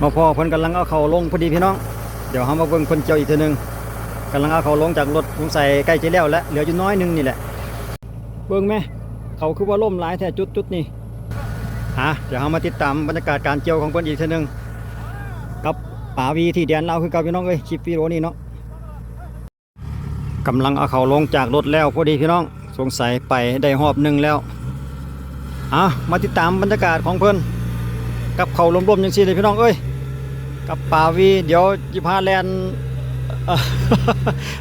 ມາພໍ້ເພິ່ນກຳລັງເອົາເຂົ້າລົງພໍດີພີ່ນ້ອງ. ດຽວເຮົາມາເບິ່ງເພິ່ນກ່ຽວອີກເທື່ອໜຶ່ງ. ກຳລັງເອົາເຂົ້າລົງຈາກລົດ ສົງໄສໃກ້ຈະແລ້ວແຫຼະ ເຫຼືອຢູ່ໜ້ອຍໜຶ່ງນີ້ແຫຼະ. ເບິ່ງແມະ ເຂົ້າຄືວ່າລົ້ມຫຼາຍແທ້ຈຸດໆນີ້. ອ່າ ດຽວເຮົາມາຕິດຕາມບັນຍາກາດການກ່ຽວຂອງເພິ່ນອີກເທື່ອໜຶ່ງ ກັບປາວີທີ່ແດນລາວຄືເກົ່າ ພີ່ນ້ອງເອີຍ. ຄລິບວິດີໂອນີ້ເນາະ ກຳລັງເອົາເຂົ້າລົງຈາກລົດແລ້ວພໍດີພີ່ນ້ອງ, ສົງໄສໄປໄດ້ຮອບໜຶ່ງແລ້ວ. ເອົາ ມາຕິດຕາມບັນຍາກາດຂອງເພິ່ນ ກັບເຂົ້າລົມໆຈັ່ງຊີ້ເດ້ພີ່ນ້ອງເອີຍ ກັບປາວີ. ດຽວຊິພາແລ່ນ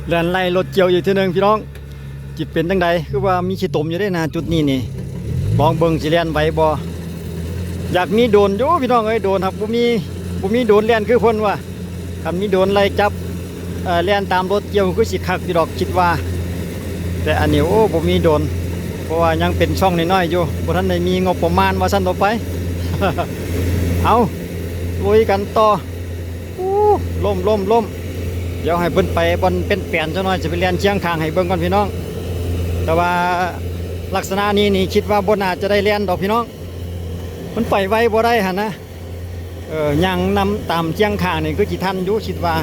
ແລ່ນໄລ່ລົດກ່ຽວອີກເທື່ອໜຶ່ງພີ່ນ້ອງ. ຊິເປັນຈັ່ງໃດ? ຄືວ່າມີຂີ້ຕົມຢູ່ເດ້ນະຈຸດນີ້ນີ້. ລອງເບິ່ງຊິແລ່ນໄຫວບໍ່? ຢາກມີໂດຣນຢູ່ພີ່ນ້ອງເອີຍ, ໂດຣນຫາກບໍ່ມີ, ບໍ່ມີໂດຣນແລ່ນຄືເພິ່ນວ່າ. ຄັນມີໂດຣນໄລ່ຈັບ ເອີ ແລ່ນຕາມລົດກ່ຽວຄືຊິຄັກຢູ່ດອກ ຄິດວ່າ. ແຕ່ອັນນີ້ ໂອ້ ບໍ່ມີໂດຣນ ເພາະວ່າຍັງເປັນຊ່ອງນ້ອຍໆຢູ່, ບໍ່ທັນໄດ້ມີງົບປະມານວ່າຊັ້ນຕໍ່ໄປ. ເອົາ ລຸຍກັນຕໍ່. ອູ້ ລົ້ມ ລົ້ມ ລົ້ມ. ດຽວໃຫ້ເພິ່ນໄປບ່ອນເປັນແປນຈັກໜ້ອຍ, ຈະໄປແລ່ນຄຽງຂ້າງໃຫ້ເບິ່ງກ່ອນພີ່ນ້ອງ. ແຕ່ວ່າລັກສະນະນີ້ນີ້ ຄິດວ່າບໍ່ໜ້າຈະໄດ້ແລ່ນດອກພີ່ນ້ອງ, ມັນໄປໄວບໍ່ໄດ້ຫັ້ນນະ. ເອີ ຍ່າງນຳຕາມຄຽງຂ້າງນີ້ຄືຊິທັນຢູ່ ຄິດວ່າ.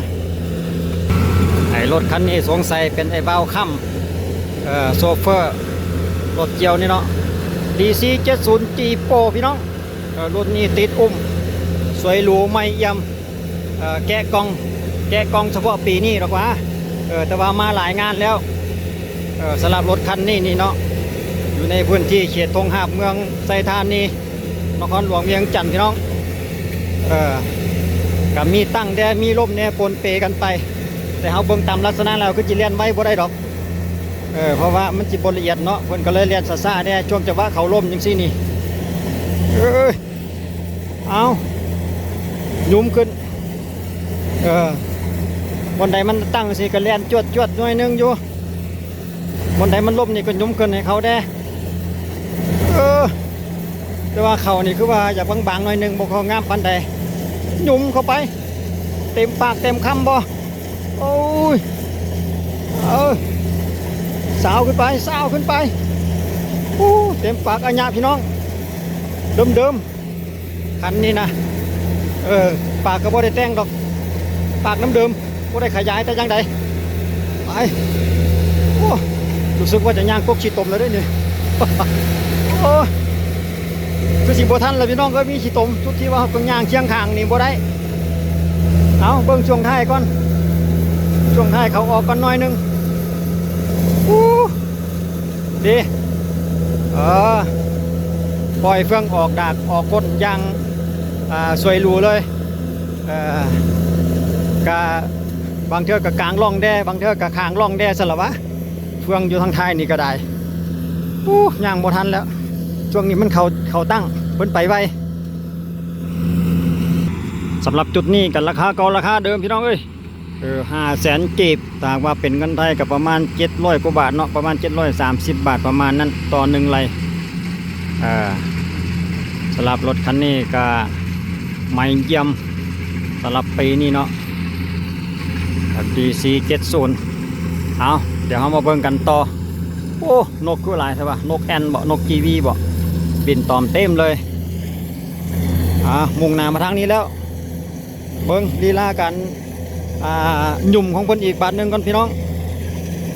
ໄອ້ລົດຄັນນີ້ສົງໄສເປັນໄອ້ບ່າວຄຳ ເອີ ໂຊເຟີລົດກ່ຽວນີ້ເນາະ, ດີຊີເຈັດສູນຈີໂປ ພີ່ນ້ອງ. ເອີ ລົດນີ້ຕິດອຸ້ມ ສວຍຫຼູ ໃໝ່ອຽມ. ເອີ ແກະກ່ອງ ແກະກ່ອງສະເພາະປີນີ້ດອກຫວາ. ເອີ ແຕ່ວ່າມາຫຼາຍງານແລ້ວ. ເອີ ສຳລັບລົດຄັນນີ້ນີ້ເນາະ ຢູ່ໃນພື້ນທີ່ເຂດທົ່ງຫາບ ເມືອງໄຊທານີ ນະຄອນຫຼວງວຽງຈັນ ພີ່ນ້ອງ. ເອີ ກະມີຕັ້ງແດ່ ມີລົ້ມແດ່ ປົນເປກັນໄປ, ແຕ່ເຮົາເບິ່ງຕາມລັກສະນະແລ້ວຄືຊິແລ່ນໄວບໍ່ໄດ້ດອກ. ເອີ ເພາະວ່າມັນຊິບໍ່ລະອຽດເນາະ, ເພິ່ນກໍເລີຍແລ່ນຊ້າໆແດ່ ຊ່ວງຈັງຫວະເຂົາລົ້ມຈັ່ງຊີ້ນີ້. ເອີຍ ເອົາ ຫຍຸມຂຶ້ນ. ເອີ ບ່ອນໃດມັນຕັ້ງຊີ້ກໍແລ່ນຈວດໆໜ້ອຍໜຶ່ງຢູ່, ບ່ອນໃດມັນລົ້ມນີ້ກໍຫຍຸມຂຶ້ນໃຫ້ເຂົາແດ່. ເອີ ແຕ່ວ່າເຂົານີ້ຄືວ່າຢາກບາງໆໜ້ອຍໜຶ່ງ, ບໍ່ຄ່ອຍງາມປານໃດ. ຫຍຸມເຂົ້າໄປ ເຕັມປາກເຕັມຄຳບໍ່? ໂອ້ຍ ເອີ ຊາວຂຶ້ນໄປ ຊາວຂຶ້ນໄປ. ອູ້ ເຕັມປາກອາຍະ ພີ່ນ້ອງ. ເດີມໆ ຄັນນີ້ນະ ເອີ ປາກກໍບໍ່ໄດ້ແຕ່ງດອກ, ປາກເດີມໆ ບໍ່ໄດ້ຂະຫຍາຍແຕ່ຢ່າງໃດ. ໄປ ໂອ້ ຮູ້ສຶກວ່າຈະຍ່າງກົກຂີ້ຕົມແລ້ວເດ້ນີ້. ໂອ້ຍ ຄືຊິບໍ່ທັນແລ້ວພີ່ນ້ອງເອີຍ, ມີຂີ້ຕົມ. ຈຸດທີ່ວ່າເຮົາຕ້ອງຍ່າງຄຽງຂ້າງນີ້ບໍ່ໄດ້. ເອົາ ເບິ່ງຊ່ວງທ້າຍກ່ອນ, ຊ່ວງທ້າຍເຂົາອອກກ່ອນໜ້ອຍໜຶ່ງ. ອູ້ ເດ້ ເອີ ປ່ອຍເຟືອງອອກດາກອອກກົ້ນຢ່າງ ອ່າ ສວຍຫຼູເລີຍ. ເອີ ກະບາງເທື່ອກະກາງລ່ອງແດ່ ບາງເທື່ອກະຂ້າງລ່ອງແດ່ຊັ້ນລະຫວາ. ເຟືອງຢູ່ທາງທ້າຍນີ້ກໍໄດ້. ອູ້ ຍ່າງບໍ່ທັນແລ້ວ, ຊ່ວງນີ້ມັນເຂົ້າ ເຂົ້າຕັ້ງ ເພິ່ນໄປໄວ. ສຳລັບຈຸດນີ້ກໍລາຄາເກົ່າລາຄາເດີມ ພີ່ນ້ອງເອີຍ. ເອີ ຫ້າແສນກີບ, ຖ້າຫາກວ່າເປັນເງິນໄທກໍປະມານເຈັດຮ້ອຍກວ່າບາດເນາະ, ປະມານເຈັດຮ້ອຍສາມສິບບາດປະມານນັ້ນ ຕໍ່ໜຶ່ງໄລ່. ເອີ ສຳລັບລົດຄັນນີ້ກໍໃໝ່ຢ້ຽມ ສຳລັບປີນີ້ເນາະ ດີຊີເຈັດສູນ. ເອົາ ດຽວເຮົາມາເບິ່ງກັນຕໍ່. ໂອ້ ນົກຄືຫຼາຍແທ້ວະ, ນົກແອ່ນບໍ ນົກກີວີບໍ ບິນຕອມເຕັມເລີຍ. ອ່າ ມຸ່ງໜ້າມາທາງນີ້ແລ້ວ. ເບິ່ງລີລາການ ອ່າ ຫຍຸມຂອງເພິ່ນອີກບາດໜຶ່ງກ່ອນພີ່ນ້ອງ.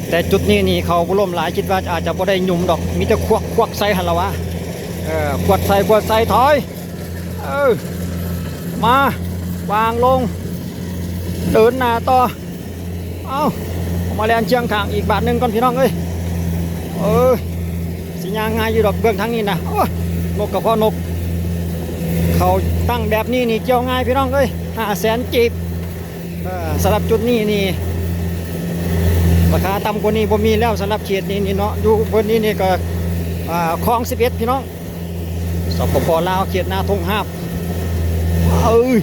ແຕ່ຈຸດນີ້ນີ້ເຂົາບໍ່ລົ້ມຫຼາຍ, ຄິດວ່າອາດຈະບໍ່ໄດ້ຫຍຸມດອກ, ມີແຕ່ຂວກ ຂວກໃສ່ຫັ້ນລະຫວາ. ເອີ ຂວດໃສ່ ຂວດໃສ່ ຖອຍ. ເອີ ມາ ວາງລົງ ເດີນໜ້າຕໍ່. ເອົາ ມາແລ່ນຄຽງຂ້າງອີກບາດໜຶ່ງກ່ອນພີ່ນ້ອງເອີຍ. ເອີຍ ຊິຍ່າງງ່າຍຢູ່ດອກ, ເບື້ອງທາງນີ້ນະ. ໂອ້ຍ ນົກກະເພາະນົກ. ເຂົາຕັ້ງແບບນີ້ນີ້ກ່ຽວງ່າຍພີ່ນ້ອງເອີຍ, ຫ້າແສນກີບ. ເອີ ສຳລັບຈຸດນີ້ນີ້ ລາຄາຕ່ຳກວ່ານີ້ບໍ່ມີແລ້ວ ສຳລັບເຂດນີ້ນີ້ເນາະ. ຢູ່ເພິ່ນນີ້ນີ້ກໍ ອ່າ ຄອງສິບເອັດ ພີ່ນ້ອງ. ສປປ ລາວ ເຂດນາທົ່ງຫາບ. ເອີຍ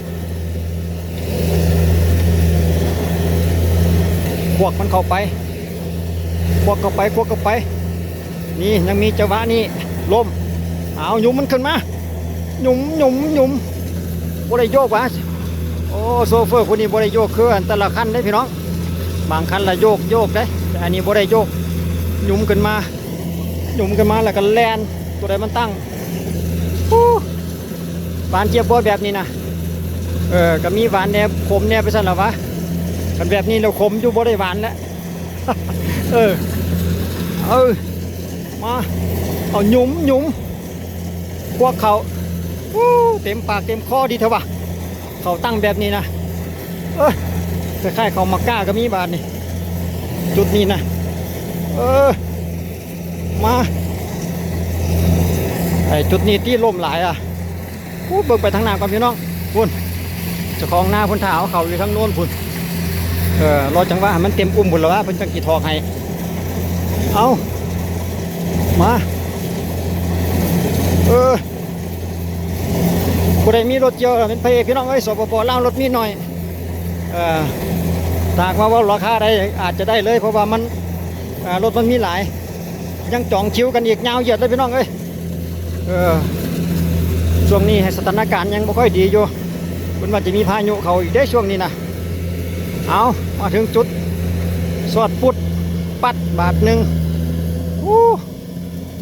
ຄວັກມັນເຂົ້າໄປ ຄວັກເຂົ້າໄປ ຄວັກເຂົ້າໄປ. ນີ້ ຍັງມີຈັງຫວະນີ້ ລົ້ມ. ເອົາ ຫຍຸມມັນຂຶ້ນມາ ຫຍຸມ ຫຍຸມ ຫຍຸມ. ບໍ່ໄດ້ໂຍກຫວາ? ໂອ້ ໂຊເຟີຜູ້ນີ້ບໍ່ໄດ້ໂຍກຄືອັນແຕ່ລະຄັນເດ້ພີ່ນ້ອງ, ບາງຄັນລະໂຍກ ໂຍກເດ້, ແຕ່ອັນນີ້ບໍ່ໄດ້ໂຍກ. ຫຍຸມຂຶ້ນມາ ຫຍຸມຂຶ້ນມາແລ້ວກໍແລ່ນ. ໂຕໃດມັນຕັ້ງ? ອູ້ ບານເຈັບບໍ່ແບບນີ້ນະ? ເອີ ກໍມີຫວານແດ່ ຂົມແດ່ ໄປຊັ້ນລະວະ. ຄັນແບບນີ້ແລ້ວ ຂົມຢູ່ ບໍ່ໄດ້ຫວານແລ້ວ. ເອີ ເອີ ມາ ເອົາ ຫຍຸມ ຫຍຸມ ພວກເຂົາ. ໂອ້ ເຕັມປາກເຕັມຄໍດີແທ້ວະ ເຂົາຕັ້ງແບບນີ້ນະ. ເອີ ຄ້າຍໆ ເຂົາໝາກກ້າກໍມີບາດນີ້ ຈຸດນີ້ນະ. ເອີ ມາ ໄອ້ຈຸດນີ້ຕິ ລົມຫຼາຍອະ. ໂອ້ ເບິ່ງໄປທາງໜ້າກ່ອນພີ່ນ້ອງ ພຸ້ນ ເຈົ້າຂອງນາເພິ່ນຖ້າເອົາເຂົ້າຢູ່ທາງໂນ້ນພຸ້ນ. ເອີ ລໍຈັງຫວະໃຫ້ມັນເຕັມອຸ້ມພຸ້ນລະວະ ເພິ່ນຈັ່ງຊິຖອກໃຫ້. ເອົາ ມາ ເອີ ຜູ້ໃດມີລົດກ່ຽວເປັນພະເອກພີ່ນ້ອງເອີຍ ສປປ ລາວ ລົດມີໜ້ອຍ. ເອີ ຖ້າຫາກວ່າເວົ້າລາຄາໄດ້ ອາດຈະໄດ້ເລີຍ ເພາະວ່າມັນ ເອີ ລົດມັນມີຫຼາຍ. ຍັງຈອງຄິວກັນອີກຍາວຢຽດເລີຍພີ່ນ້ອງເອີຍ. ເອີ ຊ່ວງນີ້ໃຫ້ສະຖານະການຍັງບໍ່ຄ່ອຍດີຢູ່ ເພິ່ນວ່າຈະມີພາຍຸເຂົ້າອີກເດ້ຊ່ວງນີ້ນະ. ເອົາ ມາເຖິງຈຸດ ຊອດປຸດປັດບາດໜຶ່ງ. ໂອ້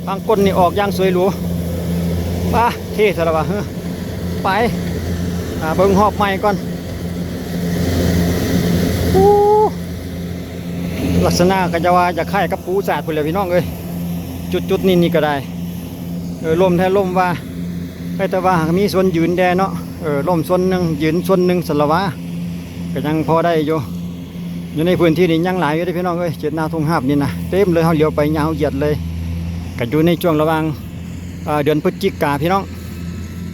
ທາງກົ້ນນີ້ອອກຢ່າງສວຍຫຼູ ປາ ເທ່ແທ້ລະວະ. ໄປ ອ່າ ເບິ່ງຮອບໃໝ່ກ່ອນ. ໂອ້ ລັກສະນະກໍຈະວ່າຈະຄ້າຍກັບປູສາດພຸ້ນແຫຼະພີ່ນ້ອງເອີຍ ຈຸດໆນີ້ນີ້ກໍໄດ້. ເອີ ລົມແທ້ລົມວ່າ ແຕ່ວ່າຫາກມີສ່ວນຢືນແດ່ເນາະ. ເອີ ລົມສ່ວນໜຶ່ງ ຢືນສ່ວນໜຶ່ງຊັ້ນລະວະ ກໍຍັງພໍໄດ້ຢູ່. ຢູ່ໃນພື້ນທີ່ນີ້ຍັງຫຼາຍຢູ່ເດ້ພີ່ນ້ອງເອີຍ ເຂດນາທົ່ງຮາບນີ້ນະ ເຕັມເລີຍ. ເຮົາຫຼຽວໄປຍາວຢຽດເລີຍ ກໍຢູ່ໃນຊ່ວງລະຫວ່າງ ເອີ ເດືອນພຶດຈິກາພີ່ນ້ອງ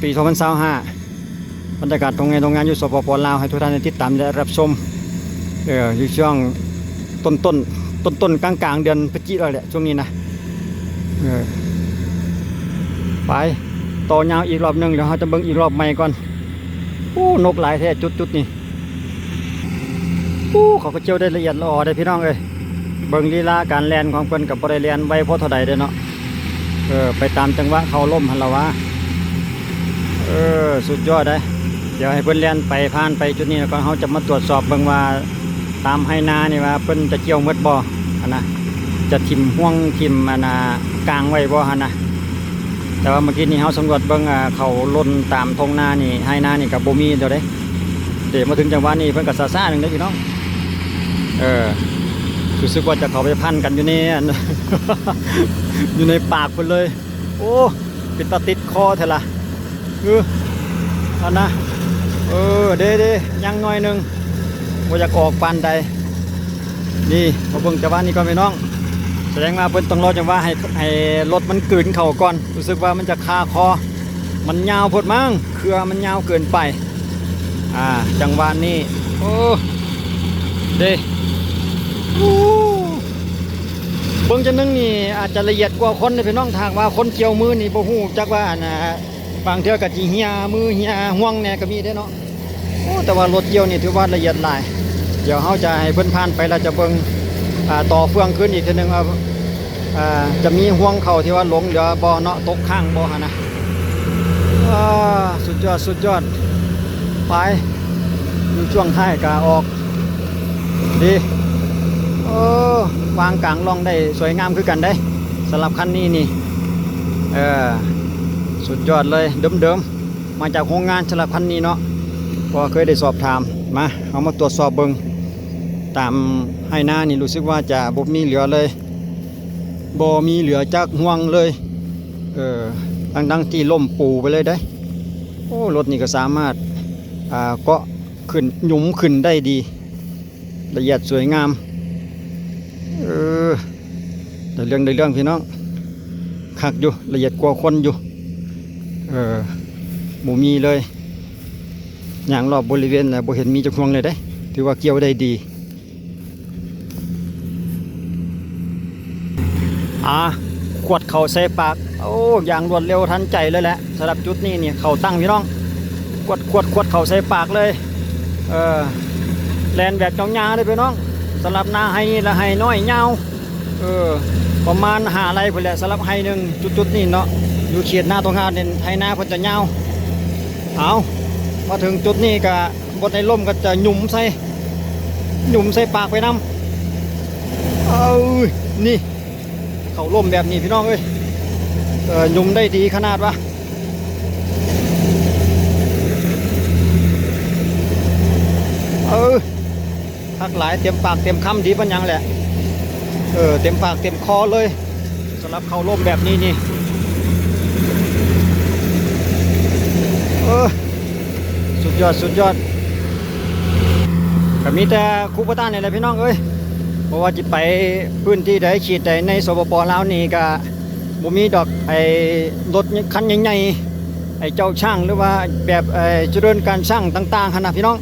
ປີສອງພັນຊາວຫ້າ. ບັນຍາກາດທົ່ງໄຮ່ທົ່ງນາຢູ່ ສປປ ລາວ ໃຫ້ທຸກທ່ານໄດ້ຕິດຕາມ ແລະ ຮັບຊົມ ເອີ ຢູ່ຊ່ວງຕົ້ນໆ ຕົ້ນໆ ກາງໆ ເດືອນພະຈິກາແຫຼະ ຊ່ວງນີ້ນະ. ເອີ ໄປຕໍ່ຍາວອີກລອບໜຶ່ງ ດຽວເຮົາຈະເບິ່ງອີກລອບໃໝ່ກ່ອນ. ໂອ້ ນົກຫຼາຍແທ້ຈຸດໆນີ້. ໂອ້ ເຂົາກໍກ່ຽວໄດ້ລະອຽດລະອໍເດ້ພີ່ນ້ອງເອີຍ. ເບິ່ງລີລາການແລ່ນຂອງເພິ່ນ ກໍບໍ່ໄດ້ແລ່ນໄວພໍເທົ່າໃດເດ້ເນາະ. ເອີ ໄປຕາມຈັງຫວະເຂົາລົມຫັ້ນລະຫວາ. ເອີ ສຸດຍອດເດ້. ດຽວໃຫ້ເພິ່ນແລ່ນໄປ ຜ່ານໄປຈຸດນີ້ ແລ້ວກໍເຮົາຈະມາຕວດສອບເບິ່ງວ່າ ຕາມໄຮ່ນານີ້ວ່າເພິ່ນຈະກ່ຽວໝົດບໍ່ຫັ້ນນະ, ຈະຖິ້ມຮວງ ຖິ້ມອັນນ່າກາງໄວ້ບໍ່ຫັ້ນນະ. ແຕ່ວ່າເມື່ອກີ້ນີ້ເຮົາສຳຫຼວດເບິ່ງ ເຂົາຫຼົ່ນຕາມທົ່ງນານີ້ ໄຮ່ນານີ້ກໍບໍ່ມີແລ້ວເດ້. ເດ ມາເຖິງຈັງຫວະນີ້ເພິ່ນກໍຊ້າໆໜຶ່ງເດ້ພີ່ນ້ອງ. ເອີ ຮູ້ສຶກວ່າຈະເຂົ້າໄປພັນກັນຢູ່ໃນ ຢູ່ໃນປາກເພິ່ນເລີຍ. ໂອ້ ເປັນຕາຕິດຄໍແທ້ລະ. ເອີ ອັນນະ ເອີ ເດ້ໆ ຍັງໜ້ອຍໜຶ່ງ ບໍ່ຢາກອອກປານໃດ. ນີ້ ມາເບິ່ງຈັງຫວະນີ້ກ່ອນພີ່ນ້ອງ. ສະແດງວ່າເພິ່ນຕ້ອງລໍຈັງຫວະໃຫ້ ໃຫ້ລົດມັນກືນເຂົ້າກ່ອນ. ຮູ້ສຶກວ່າມັນຈະຄາຄໍ ມັນຍາວໂພດມັ້ງ ເຄືອມັນຍາວເກີນໄປ. ອ່າ ຈັງຫວະນີ້ ໂອ້ ເດ້ ໂອ້ ເບິ່ງຈັ່ງໜຶ່ງນີ້ອາດຈະລະອຽດກວ່າຄົນເດ້ພີ່ນ້ອງ. ຖ້າຫາກວ່າຄົນກ່ຽວມືນີ້ບໍ່ຮູ້ຈັກວ່າ ອັນນ່າ ບາງເທື່ອກໍຊິເຫຍມືເຫຍຫ່ວງແດ່ກໍມີເດ້ເນາະ. ໂອ້ ແຕ່ວ່າລົດກ່ຽວນີ້ຖືວ່າລະອຽດຫຼາຍ. ດຽວເຮົາຈະໃຫ້ເພິ່ນຜ່ານໄປ ແລ້ວຈະເບິ່ງ ອ່າ ຕໍ່ເຟືອງຄືນອີກເທື່ອໜຶ່ງ ວ່າ ອ່າ ຈະມີຫ່ວງເຂົ້າທີ່ວ່າຫຼົງເຫຼືອບໍ່ເນາະ, ຕົກຄ້າງບໍ່ຫັ້ນນະ. ອ່າ ສຸດຍອດ ສຸດຍອດ. ໄປ ຢູ່ຊ່ວງທ້າຍກະອອກ ດີ. ໂອ້ ວາງກາງຮ່ອງໄດ້ສວຍງາມຄືກັນເດ້ ສຳລັບຄັນນີ້ນີ້. ເອີ ສຸດຍອດເລີຍ ເດີມໆ ມາຈາກໂຮງງານ ສຳລັບຄັນນີ້ເນາະ ເພາະວ່າເຄີຍໄດ້ສອບຖາມມາ. ເຮົາມາຕວດສອບເບິ່ງ ຕາມໄຮ່ນານີ້ ຮູ້ສຶກວ່າຈະບໍ່ມີເຫຼືອເລີຍ ບໍ່ມີເຫຼືອຈັກຫ່ວງເລີຍ. ເອີ ທັງໆທີ່ລົ້ມປູໄປເລີຍເດ້. ໂອ້ ລົດນີ້ກໍສາມາດ ອ່າ ເກາະຂຶ້ນ ຫຍຸມຂຶ້ນໄດ້ດີ ລະອຽດສວຍງາມ. ເອີ ໄດ້ເລື່ອງ ໄດ້ເລື່ອງພີ່ນ້ອງ. ຄັກຢູ່ ລະອຽດກວ່າຄົນຢູ່. ເອີ ບໍ່ມີເລີຍ ຍ່າງລອບບໍລິເວນແລ້ວບໍ່ເຫັນມີຈັກຫ່ວງເລີຍເດ້. ຖືວ່າກ່ຽວໄດ້ດີ. ອ່າ ຂວດເຂົ້າໃສ່ປາກ. ໂອ້ ຢ່າງລວດເລັວທັນໃຈເລີຍແຫຼະ. ສຳລັບຈຸດນີ້ນີ້ ເຂົ້າຕັ້ງພີ່ນ້ອງ ຂວດ ຂວດ ຂວດເຂົ້າໃສ່ປາກເລີຍ. ເອີ ແລ່ນແບບຍາວໆເດ້ພີ່ນ້ອງ. ສຳລັບນາໄຮ່ນີ້ລະໄຮ່ນ້ອຍຍາວ ເອີ ປະມານຫ້າໄຮ່ພຸ້ນແຫຼະ ສຳລັບໄຮ່ໜຶ່ງ. ຈຸດໆນີ້ເນາະ ຢູ່ເຂດນາຕົງຫາດນີ້ ໄຮ່ນາເພິ່ນຈະຍາວ. ເອົາ ມາເຖິງຈຸດນີ້ກະ ບໍ່ໄດ້ລົມກໍຈະຫຍຸມໃສ່ ຫຍຸມໃສ່ປາກໄປນຳ. ເອີ ນີ້ ເຂົ້າລົມແບບນີ້ພີ່ນ້ອງເອີຍ. ເອີ ຫຍຸມໄດ້ດີຂະໜາດວ່າ ເອີ ຫຼາຍ ເຕັມປາກເຕັມຄຳດີປານຫຍັງແຫຼະ ເອີ ເຕັມປາກເຕັມຄໍເລີຍ ສຳລັບເຂົ້າລົມແບບນີ້ນີ້ ເອີ ສຸດຍອດ ສຸດຍອດ ກໍມີແຕ່ຄູໂບຕ້ານີ້ແຫຼະພີ່ນ້ອງເອີຍ ບໍ່ວ່າຊິໄປພື້ນທີ່ໃດເຂດໃດໃນ ສປປ ລາວນີ້ ກໍບໍ່ມີດອກ ໄອ້ລົດຄັນໃຫຍ່ໆ ໄອ້ເຈົ້າຊ່າງ ຫຼືວ່າແບບ ໄອ້ຈະເລີນການຊ່າງຕ່າງໆຫັ້ນນະພີ່ນ້ອງ.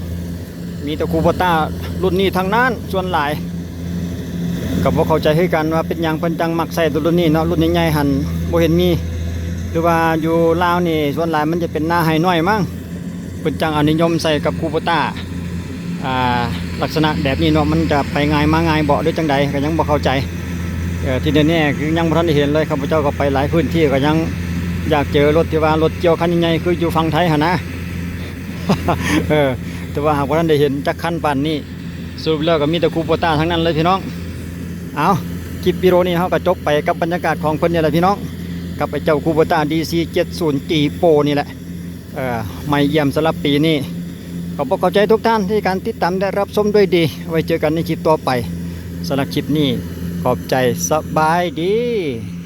ມີແຕ່ຄູໂບຕ້າລຸ້ນນີ້ທັງນັ້ນ ສ່ວນຫຼາຍ ກໍບໍ່ເຂົ້າໃຈຄືກັນວ່າເປັນຫຍັງເພິ່ນຈັ່ງມັກໃຊ້ແຕ່ລຸ້ນນີ້ເນາະ ລຸ້ນໃຫຍ່ໆຫັ້ນບໍ່ເຫັນມີ ຫຼືວ່າຢູ່ລາວນີ້ສ່ວນຫຼາຍມັນຈະເປັນນາໄຮ່ນ້ອຍມັ້ງ ເພິ່ນຈັ່ງເອົານິຍົມໃສ່ກັບຄູໂບຕ້າ ອ່າ ລັກສະນະແບບນີ້ເນາະ ມັນຈະໄປງ່າຍມາງ່າຍເບາະ ຫຼືຈັ່ງໃດ ກໍຍັງບໍ່ເຂົ້າໃຈ ເອີ ທີ່ແນ່ໆຄືຍັງບໍ່ທັນໄດ້ເຫັນເລີຍ ຂ້າພະເຈົ້າກໍໄປຫຼາຍພື້ນທີ່ ກໍຍັງຢາກເຈີລົດທີ່ວ່າລົດກ່ຽວຄັນໃຫຍ່ໆ ຄືຢູ່ຝັ່ງໄທຫັ້ນນະ. ເອີ ແຕ່ວ່າຫາກບໍ່ທັນໄດ້ເຫັນຈັກຄັນປານນີ້ ສະຫຼຸບແລ້ວກໍມີແຕ່ຄູໂບຕ້າທັງນັ້ນເລີຍພີ່ນ້ອງ. ເອົາ ຄລິບວິດີໂອນີ້ເຮົາກໍຈົບໄປກັບບັນຍາກາດຂອງເພິ່ນນີ້ແຫຼະພີ່ນ້ອງ ກັບໄອ້ເຈົ້າຄູໂບຕ້າ ດີ ສີ່ ເຈັດ ສູນ ຈີ ໂປຣ ນີ້ແຫຼະ ເອີ ໃໝ່ຢ້ຽມສຳລັບປີນີ້. ຂອບອົກຂອບໃຈທຸກທ່ານທີ່ການຕິດຕາມ ແລະ ຮັບຊົມດ້ວຍດີ. ໄວ້ເຈີກັນໃນຄລິບຕໍ່ໄປ. ສຳລັບຄລິບນີ້ ຂອບໃຈ. ສະບາຍດີ.